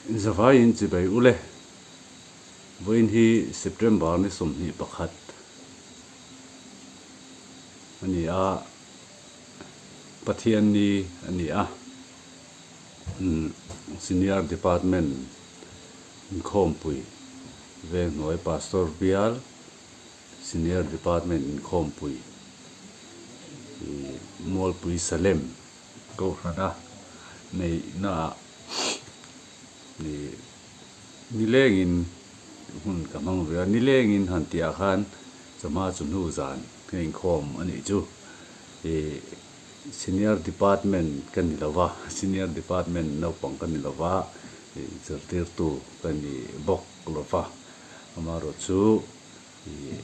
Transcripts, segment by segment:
Zavaiin chibai ule. Vawiin hi September ni 21 a ni a, Pathian ni a ni a. Senior Department inkhawmpui Venghnuai Pastor Bial Senior Department inkhawmpui Mualpui Salem Kohhrana neihnaah nilengin hun ka hmang ve a, nilengin han tihah khan chawhma chu hnu zan ka inkhawm a nih chu. Senior Department ka ni lo va, Senior Department naupang ka ni lo va, zirtirtu ka ni bawk lo va, amaherawhchu Ih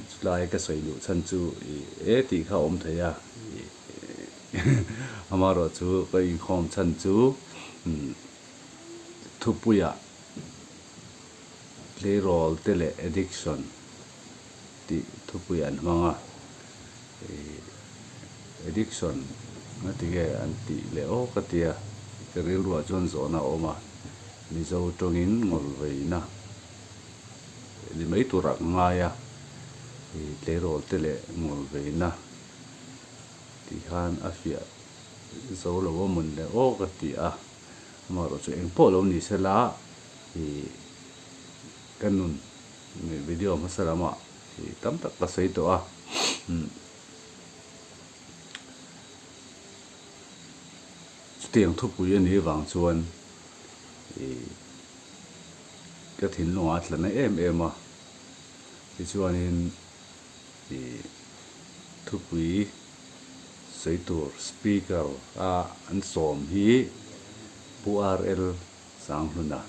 chulai ka sawi duh chhan chu ih e tih kha a awm thei a, ih amaherawh chu ka inkhawm chhan chu thupuiah tleirawl te leh addiction tih thupui an hmang a, ih addiction nga tinge an tih leh aw ka tia ka rilruah chuan zawhna a awm a, Mizo tawngin ngawlveina. Ni mai turah ka ngai a, ih tleirawl te leh ngawl veina tih khan a fiah zo lo a mawn le aw ka ti a, amaherawh chu eng pawh lo ni sela ih ka nun video hmasa lamah ih tam tak ka sawi tawh a, umm chutiang thupui a nih vang chuan ih. Ka thinlungah a tla na em em a, tichuanin ih thupui sawi tur speaker a an sawm hi Pu RL Sanghluna,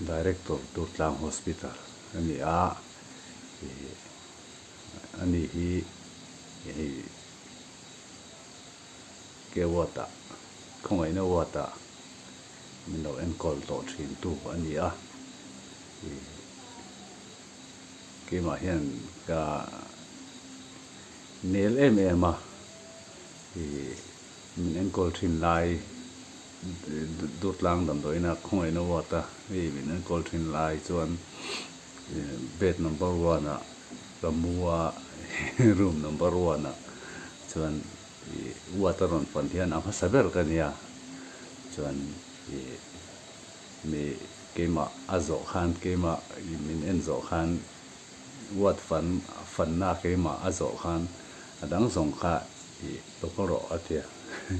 Director Durtlang Hospital a ni a, ih ani hi hei ke ward ah khawngaihna ward ah Min lo enkawl tawh thin tu a ni a, ih keimah hian ka nel em em a, ih min enkawl thin lai Durtlang damdawiina khawngaihna ward a hei min enkawl thin lai chuan bed number one ah ka mu a, room number one ah chuan Ih ward a rawn fan hian a hmasa ber ka nia, chuan ih mi keimah a zawh khan keimah ih min en zawh khan ward fan fanna keimah a zawh khan a dang zawng kha ih lo kal rawh a tia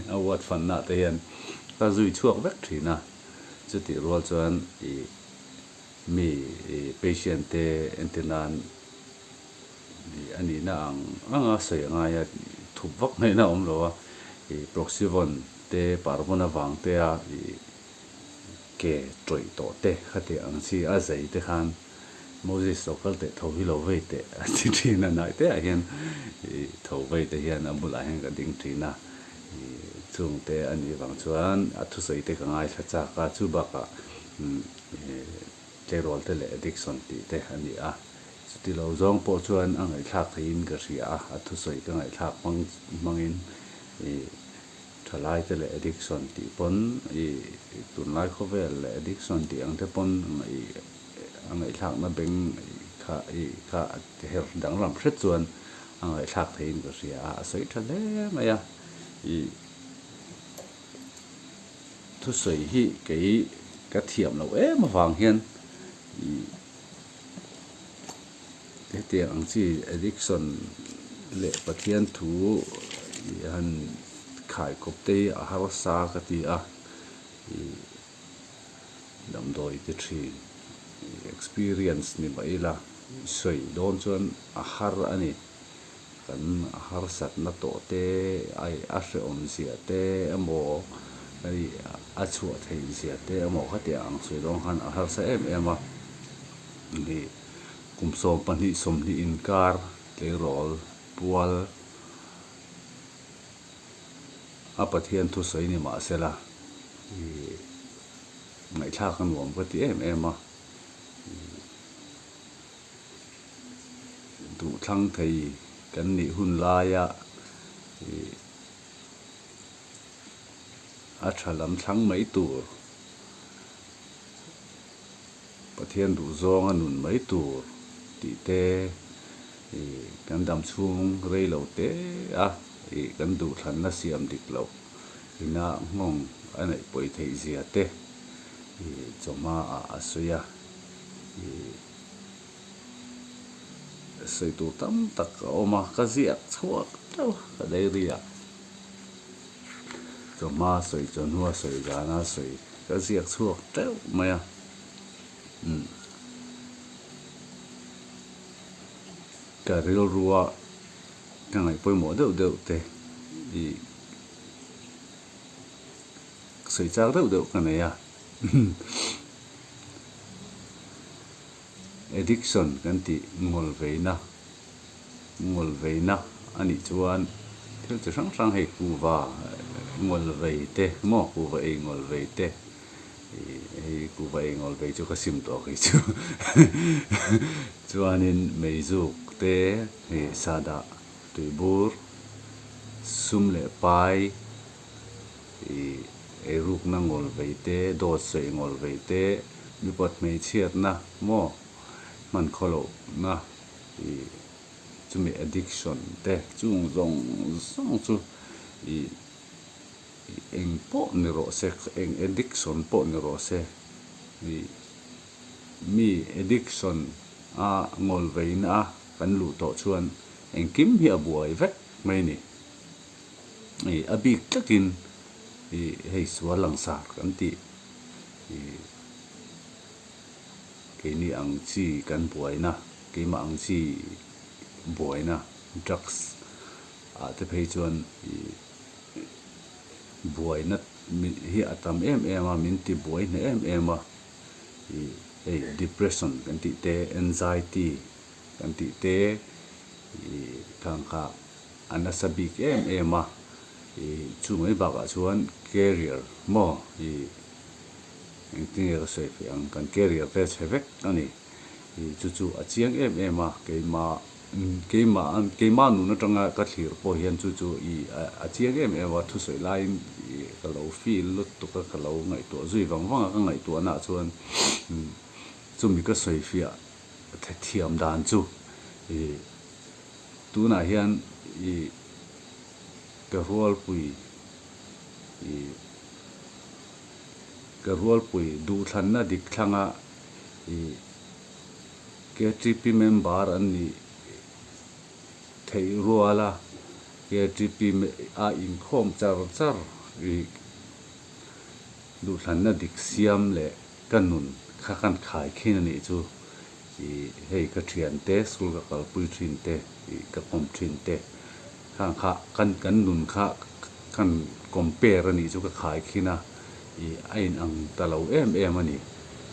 a ward fanna te hian ka zui chhuak vek thin a, chutih rual chuan ih mi ih patient te entir nan. A nihna ang anga sawi a ngai a, thup vak ngaihna a awm lo a, ih Proxyvon te Parvon avang te a ih ke tawih tawh te khati ang chi a zai te khan Moses lo kal teh tho hi lo vei teh a ti thin a, hnai te ah hian ih tho vei te hian a bulah hian ka ding thin a, ih chung te a nih vang chuan a thusawi te ka ngaithla chak a, chu bakah ih tleirawl te leh addiction tih te a ni a. Chuti lo zawng pawh chuan a ngaihthlak theihin ka hria a, a thusawi ka ngaihthlak hmang hmangin ih thalai te leh addiction tih pawn ih tunlai khawvel leh addiction tih ang te pawn ih a ngaihthlakna beng kha ih kha her danglam hret chuan a ngaihthlak theihin ka hria a, a sawi tha hle mai a ih. Thusawi hi kei ka thiam loh em avang hian ih hetiang ang chi addiction leh Pathian thu ih han khaikawp te hi a harsa ka ti a, ih damdawi ti thin experience ni mah ila sawi dawn chuan a har a ni. Kan harsatna tawh te, a hrehawm zia te emaw, hei a chhuah theih zia te emaw khatiang ang sawi dawn khan a harsa em em a. Ih kum 12 20 inkar tleirawl pual a Pathian thusawi ni mah sela ih ngaihthlak a nuam ka ti em em a. Duhthlang thei kan nih hun laia ih a tha lam thlang mai tur. Pathian duhzawnga nun mai tur tih te ih kan dam chhung rei lo te a ih kan duhthlanna siam dik loh ina nghawng a neih pawi theih zia te ih chawhma ah a sawi a ih sawi tur tam tak a awm a ka ziak chhuak teuh a ka diary ah. Chawhma sawi chawhnua sawi zana sawi ka ziak chhuak teuh mai a umm ka rilrua ka ngaih pawimawh deuh deuh te ih sawi chak deuh deuh ka nei a addiction kan tih ngawl veina. Ngawl veina a nih chuan thil chi hrang hrang hei kuhva ngawl vei te maw kuhva ei ngawl vei te ih hei kuhva ei ngawl vei chu ka sim tawh kei chu chuanin meizuk te ih sahdah tuibur sum leh pai ih eirukna ngawl vei te dawt sawi ngawl vei te mipat hmeichhiatna maw hman khawlohna. Ih chumi addiction te chung zawng zawng chu ih eng pawh ni rawh se eng addiction pawh ni rawh se ih mi addiction a ngawl veina a kan luh tawh chuan engkim hi a buai vek mai a ni. Ih a bik tlakin ih hei sual langsar kan tih ih. Keini ang chi kan buaina, keimah ang chi buaina drugs ah te phei chuan ih buaina hi a tam em em a, min ti buai hneh em em a, ih hei depression kan tih te, anxiety kan tih te ih khang kha a nasa bik em em a, ih chu mai bakah chuan career maw ih. Engtin nge ka sawi theih ang, kan career te chhe vek a ni. Ih chu chu a chiang em em a, keimah keimah keimah nun atanga ka thlir pawh hian chu chu ih a chiang em em a, thusawi laiin ih ka lo feel lutuk a, ka lo ngaihtuah zui vang vang a, ka ngaihtuahnaah chuan chumi ka sawi fiah thiam dan chu ih tunah hian ih ka rualpui ih. Ka rualpui duhthlanna dik thlanga ih KTP member an nih theih ruala KTP a inkhawm char char ih duhthlanna dik siam leh ka nun kha kan khai khin a nih chu ih hei ka thiante school ka kalpui thin te ih ka kawm thin te. Khang kha kan kan nun kha kan compare a nih chu ka khai khin a, ih a in ang ta lo em em a ni.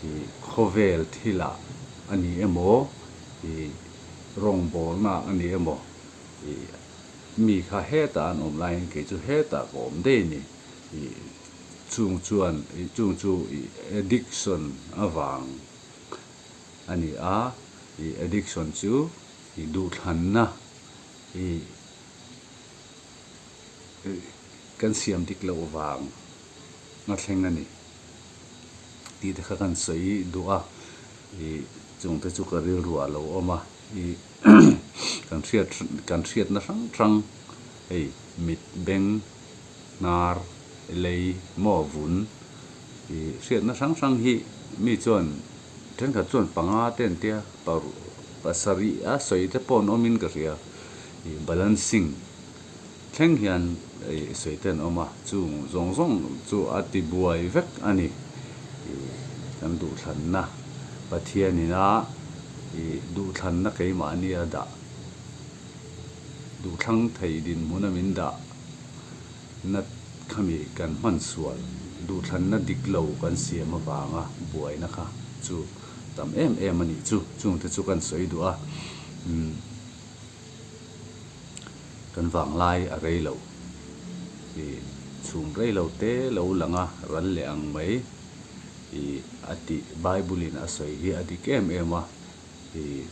Ih khawvel thilah a ni emaw, ih rawngbawlna a ni emaw, ih mi kha hetah an awm laiin kei chu hetah ka awm daih a ni. Ih chung chuan ih chung chu ih addiction avang a ni a, ih addiction chu ih duhthlanna. I kan siam dik loh vang a thleng a ni tih te kha kan sawi duh a, i chung te chu ka rilru ah lo awm a, i kan hriat kan hriatna hrang hrang hei mit beng hnar lei maw vun i hriatna hrang hrang hi mi chuan thenkhat chuan panga te an tia pasarih a sawi te pawh an awmin ka hria ih balancing thleng hian ih sawi te an awm a chung zawng zawng chu a ti buai vek a ni ih kan duhthlanna Pathianina ih duhthlanna keimahni a dah duhthlang thei dinhmuna min dah na khami kan hman sual duhthlanna dik lo kan siam avanga buaina kha chu tam em em a nih chu, chungte chu kan sawi duh a, umm kan vanglai a rei lo, ih chhum rei lo te lo lang a ral leh ang mai ih a tih Bible in a sawi hi a dik em em a, ih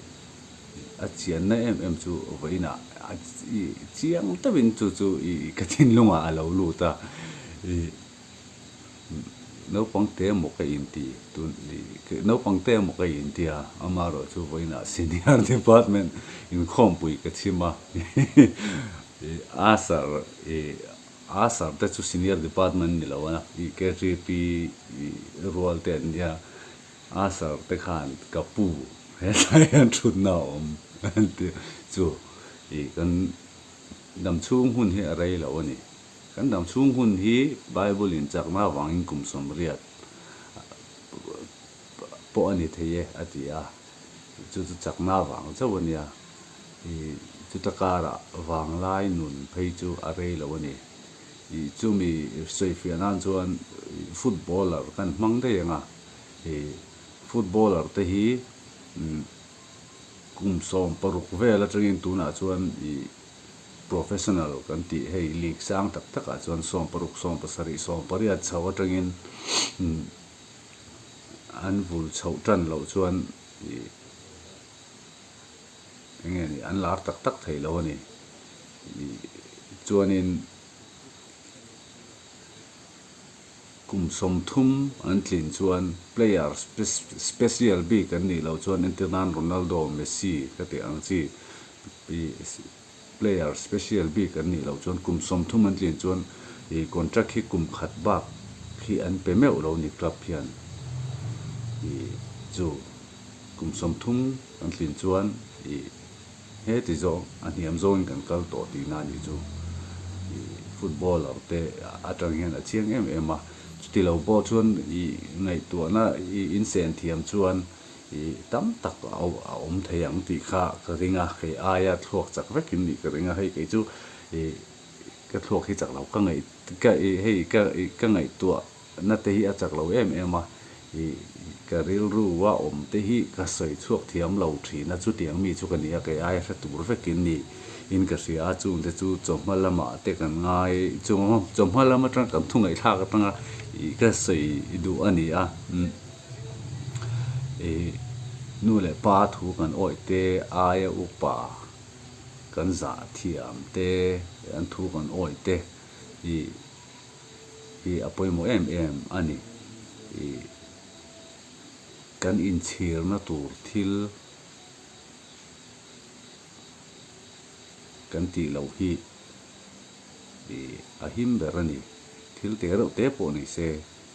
a chianna em em chu vawiinah a ih chiang deuhin chu chu ih ka thinlungah a lo lut a, ih. Naupang te emaw ka inti tun naupang te emaw ka inti a, amaherawhchu vawiinah senior department inkhawmpui ka chhim a, Asar Asar te chu senior department ni lo a, KTP rual te an nia, Asar te khan ka pu hetlai hian thutna a awm an ti chu kan damchhung hun hi a rei lo a ni. Kan dam chhung hun hi Bible in chakna avangin kum 80 pawh a ni thei e a ti a, chu chu chakna avang chauh a nia. I chuta karah vanglai nun phei chu a rei lo a ni. I chumi sawifiah nan chuan footballer kan hmang daih ang a, i footballer te hi kum 16 vel atangin tunah chuan i Professional kan tih hei league sang tak takah chuan 16, 17, 18 chho atangin an vul chhoh tan loh chuan ih eng nge ni an lar tak tak thei lo a ni. Ih chuanin kum 30 an tlin chuan player special bik an nih loh chuan entir nan Ronaldo, Messi ka tih ang chi Ih player special bik an nih loh chuan kum 30 an tlin chuan ih contract hi kum khat bak hi an pe meuh lo ni club hian ih chu kum 30 an tlin chuan ih he ti zawng a hniam zawngin kan kal tawh tihna a nih chu ih footballer te atang hian a chiang em em a chuti lo pawh chuan ih ngaihtuahna ih insen thiam chuan I tam tak a awm thei ang tih kha ka ring a, kei aia thluak chak vekin nih ka ring a, hei kei chu i ka thluak hi chak lo ka ngaih ka i hei ka i ka ngaihtuah na te hi a chak lo em em a, i ka rilru a awm te hi ka sawi chhuak thiam lo thin a, chutiang mi chu ka ni a, kei aia hre tur vekin ni in ka hria a, chung te chu chawhma lamah te kan ngai chawhma lam atang kan thu ngaihthlak atanga i ka sawi duh a ni a. Ih nu leh pa thu kan awih te, aia upa kan zah thiam te, an thu kan awih te ih hi a pawimawh em em a ni. Ih kan inchhirna tur thil kan tih loh hi ih a him ber a ni. Thil te reuh te pawh ni se.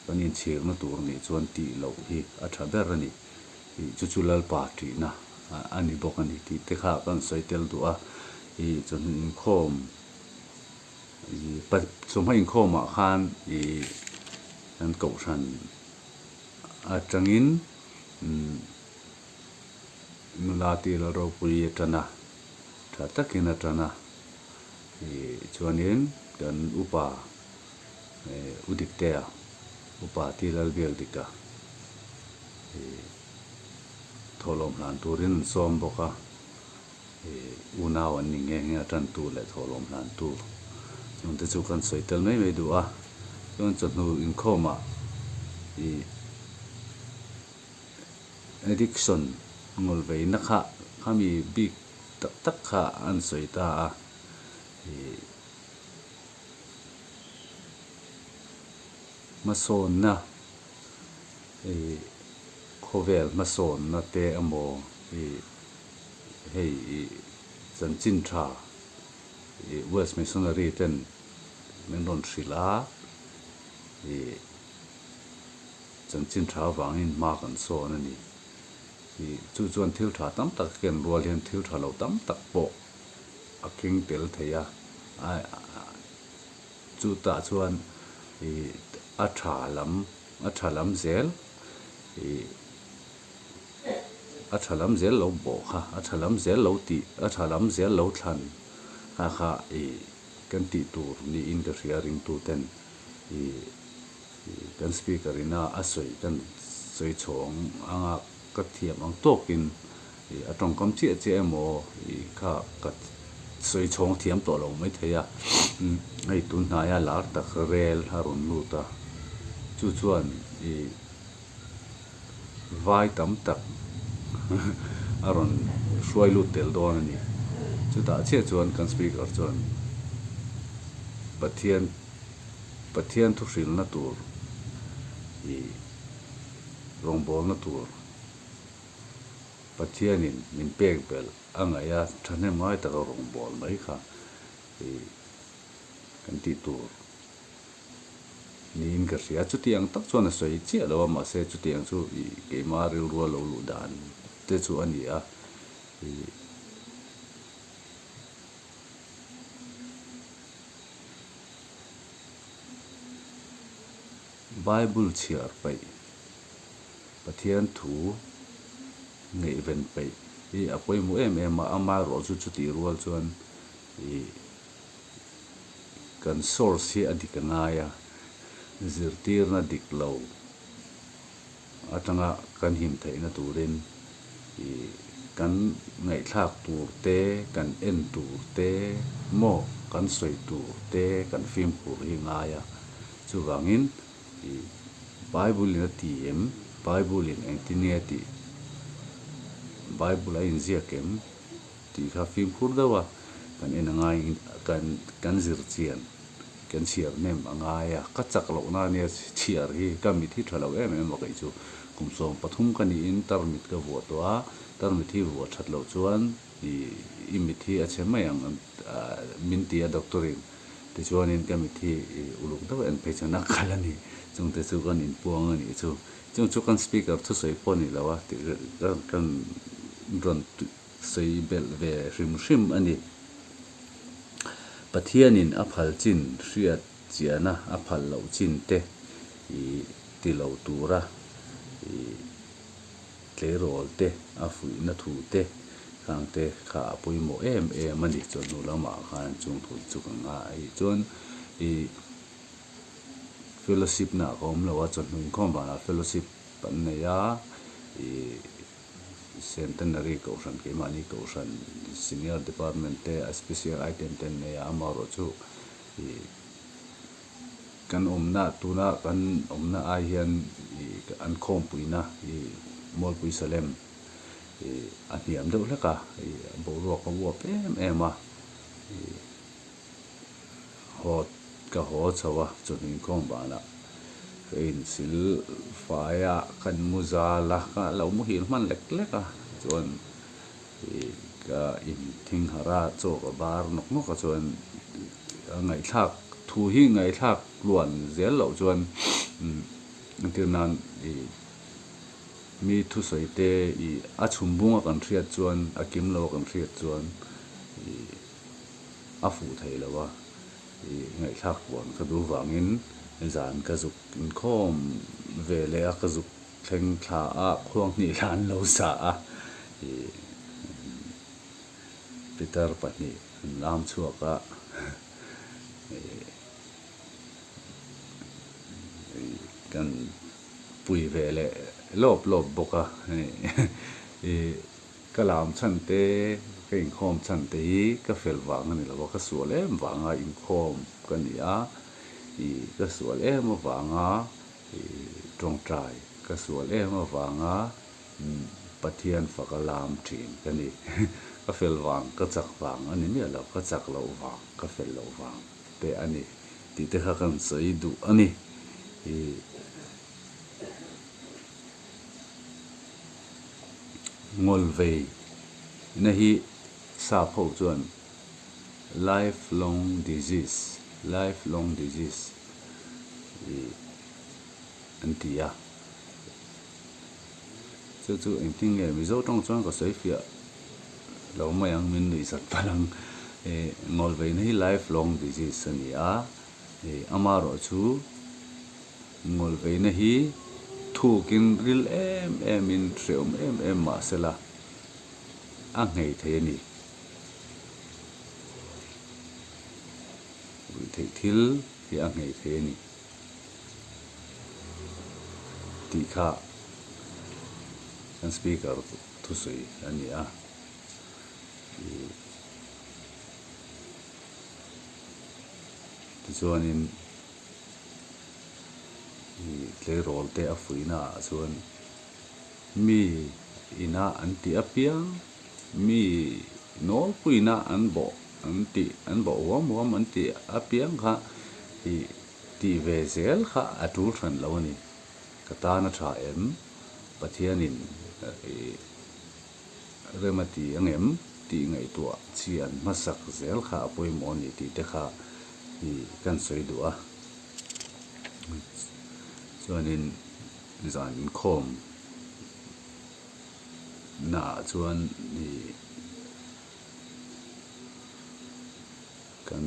Kan inchhirna tur nih chuan tih loh hi a tha ber a ni. Ih chu chu Lalpa tihna a ni bawk a ni tih te kha kan sawi tel duh a. Ih chawhnu inkhawm ih chawhma inkhawmah khan ih kan kohhran atangin nula tih Lalropui a tan a, tha takin a tan a. Ih chuanin kan upa U Diktea, Upa Ti Lalbiak Dika i thawhlawm hlan turin an sawm bawk a, i unau an ni nghe nghe a tantu leh thawhlawm hlantu chungte chu kan sawi tel mai mai duh a, chuan chawhnu inkhawmah i addiction ngawlveina kha khami bik tak tak kha an sawi ta a, i. Hmasawnna ih khawvel hmasawnna te emaw ih hei ih chanchin tha ih West Missionary ten min rawn hrilh a ih chanchin tha avangin hma kan sawn a ni. Ih chu chuan thil tha tam tak a ken rual hian thil tha lo tam tak pawh a keng tel thei a, chutah chuan ih a tha lam a tha lam zel ih a tha lam zel lo bawh kha a tha lam zel lo tih a tha lam zel lo thlan kha kha ih kan tih tur niin ka hria ringtu ten ih kan speaker ina a sawi kan sawi chhawng anga ka thiam ang tawkin ih a tawngkam chiah chiah emaw ih kha ka sawi chhawng thiam tawh lo mai thei a hei tun hnaia lar tak rel a rawn lut a chu chuan ih vai tam tak a rawn hruai lut tel dawn a ni chutah chiah chuan kan speaker chuan Pathian Pathian thuhrilna tur. Ih rawngbawlna tur Pathianin min pek belh a ngaih a, thahnem ngai taka rawngbâwl mai kha ih kan tih tur niin ka hria. Chutiang tak chuan a sawi chiah lo a, mahse chutiang chu ih keimah rilrua lo luh dan te chu a ni a. Ih Bible chhiar peih, Pathian thu ngaihven peih hi a pawimawh em em a, amaherawh chu chutih rual chuan ih kan source hi a dik a ngai a, zirtirna dik lo atanga kan him theihna turin ih kan ngaihthlak tur te, kan en tur te maw kan sawi tur te kan fimkhur hi ngai a, chuvangin ih Bible in a ti em? Bible in engtin nge a tih? Bible a inziak em? Tih kha fimkhur deuh a, kan en a ngai kan kan zir chian kan chhiar hnem a ngai a, ka chak loh na ania chhiar hi ka mit hi tha lo em em a kei chu kum 13 ka niin tarmit ka vuah tawh a, tarmit hi vuah that loh chuan ih i mit hi a chhe mai ang min ti a doctor in tichuanin ka mit hi ih uluk deuh en phei chuan a kal a ni chungte chu kan inpuang a nih chu chung chu kan speaker thusawi pawh a ni lo a tih kan rawn sawi belh ve hrim hrim a ni. Pathianin a phal chin hriat chiana a phal loh chin te ih ti lo tura ih tleirawl te a fuihna thu te khang te kha a pawimawh em em a ni. Chawhnu lamah khan chung thu chu ka ngai chuan ih fellowship na ka awm lo a, chawhnu inkhawm vanah fellowship an nei a ih. Centenary Kohhran keimahni Kohhran Senior Department te a Special Item te an nei a, amaherawh chu ih kan awmna tuna kan awmna ai hian ih an khawmpuina ih Mualpui Salem ih a hniam deuh hlek a, ih boruak a uap em em a ih haw ka haw chho a chawhnu inkhawm vanah ka insil fai a kan mu zal a ka lo muhil hman lek lek a chuan ih ka inthing harh a chaw ka bar nawk nawk a chuan a ngaihthlak thu hi ngaihthlak tluan zel loh chuan entir nan ih mi thusawi te ih a chhum bung a kan hriat chuan a kim lo a kan hriat chuan ih. a fuh thei lo a, ih ngaihthlak puan ka duh vangin zan ka zuk inkhawm ve leh a, ka zuk thleng thla a, khuang hnih lah an lo sa a, ih pitar pahnih an lam chhuak a, ih kan pui ve leh lawp lawp bawk a, ih. Ka lam chhan te, ka inkhawm chhan te hi ka fel vang a ni lo a, ka sual em vanga inkhawm ka ni a, ih ka sual em avanga ih tawngtai, ka sual em avanga Pathian faka lam thin ka ni. Ka fel vang, ka chak vang a ni miah lo, ka chak loh vang, ka fel loh vang te a ni tih te kha kan sawi duh a ni. Ih. Ngawlvei na hi sap ho chuan life long disease, life long disease, ih an ti a. Chu chu engtin nge Mizo tawng chuan ka sawi fiah lo mai ang, min nuih zat palh ang. Ih ngawlvei na hi life long disease a ni a, ih amaherawh chu Ngawlveina hi thukin ril em emin hrehawm em em mah sela a nghei thei a ni. Ruihtheih thil hi a nghei thei a ni tih kha kan speaker thusawi a ni a. Tichuanin. Tleirawl te a fuihna ah chuan mi ina an tih apiang mi nawlpuiina an bawh an tih an bawh huam huam an tih apiang kha ih tih ve zel kha a tul hran lo a ni. Ka tan a tha em? Pathianin i rem a ti angem tih ngaihtuah chian hmasak zel kha a pawimawh a ni tih te kha i kan sawi duh a. Chuanin zan inkhawm naah chuan i kan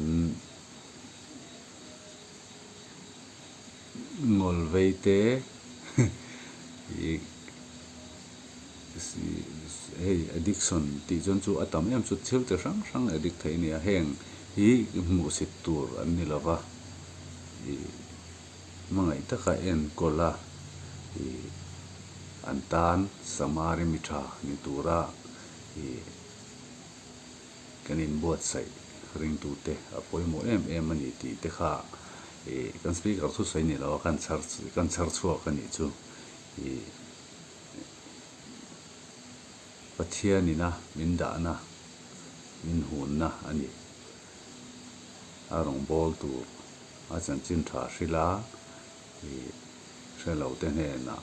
ngawl vei te i hei addiction tih chuan chu a tam em chu thil chi hrang hrang addict theih a ni a, heng hi hmuhsit tur an ni lo va i hmangaih taka enkawl a i an tan Samari mi tha ni tura i kan inbuatsaih ringtute a pawimawh em em a ni tih te kha ih kan speaker thusawi ni lo a kan chhar kan chhar chhuak a nih chu ih Pathianina min dahna min hunna a ni. A rawngbâwl tur a chanchin tha hrila ih hre lo te hnenah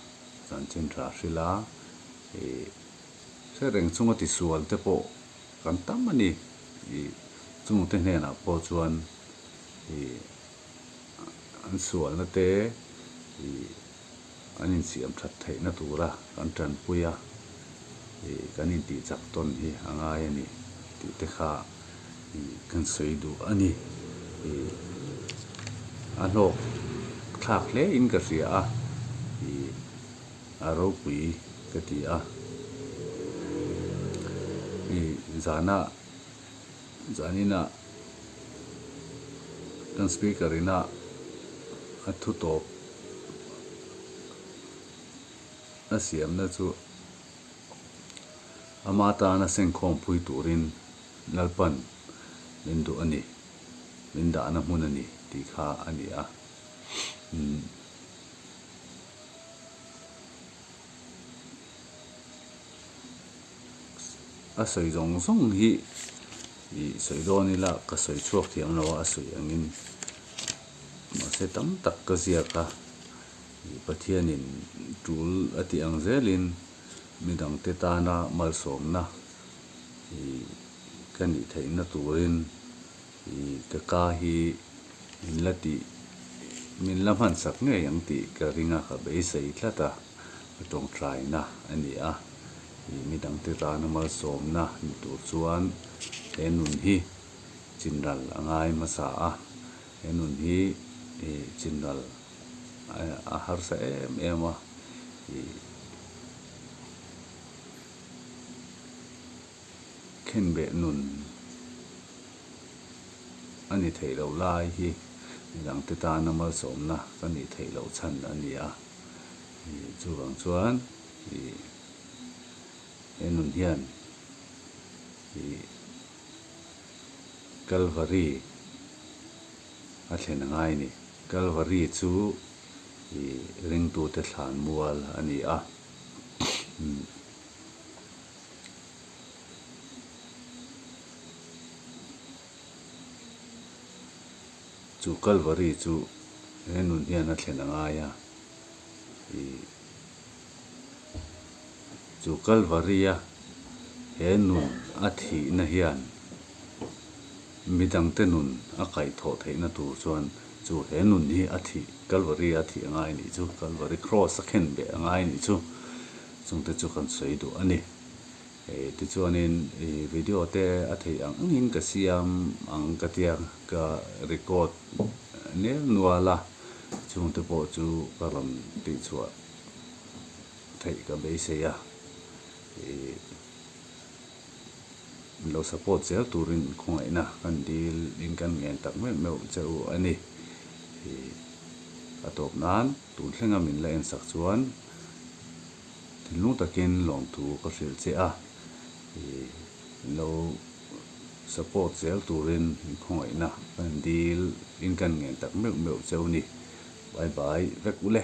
chanchin tha hrila ih Hre reng chunga tisual te pawh kan tam a ni. Ih chungte hnenah pawh chuan ih an sualna te ih an insiam that theihna tura kan tanpui a, ih kan intihchak tawn hi a ngai a ni tih te kha ih kan sawi duh a ni. Ih a hlawk thlak hle in ka hria a, ih. A ropui ka ti a. I zana zanina kan speaker ina a thu tawp a siamna chu ama tana sengkhawmpui turin Lalpan min duh a ni, min dahna hmun a ni tih kha a ni a. A sawi zawng zawng hi ih sawi dawn ila ka sawi chhuak thiam lo a, a sawi angin mahse tam tak ka ziak a, ih Pathianin tul a tih ang zelin midangte tana malsawmna ih ka nih theihna turin I ka ka hi min la tih, min la hmansak ngei ang tih ka ring a, ka beisei tlat a, ka tawngtaina a ni a. I midangte tana malsawmna ni tur chuan he nun hi chinral a ngai hmasa a, he nun hi i chinral a harsa em em a, i Khenbeh nun a ni theih loh lai hi midangte tana malsawmna ka nih theih loh chhan a ni a. Chuvang chuan he nun hian Kalvari a thlen a ngai a ni. Kalvari chu ringtute thlan mual a ni a. Chu Kalvari chu he nun hian a thlen a ngai a, ih chu Kalvari-a he nun a thihna hian midangte nun a kaihthawh theihna tur chuan chu he nun hi a thih Kalvari-a a thih a ngai anih chu, Kalvari Cross a khen beh a ngai anih chu. Chungte chu kan sawi duh a ni. Tichuanin i video te a theih ang angin ka siam ang ka tia ka record nel nual a, chungte pawh chu ka rawn tihchhuah theih ka beisei a. Min lo support zel turin khawngaihna kan dil in kan ngen tak meuh meuh che u a ni. A tawp nan tun thlenga min la ensak chuan Thinlung takin lawmthu ka hrilh che a, i lo support zel turin inkhawngaihna kan dil in kan ngen tak meuh meuh cheu ni. Bye bye vek u le.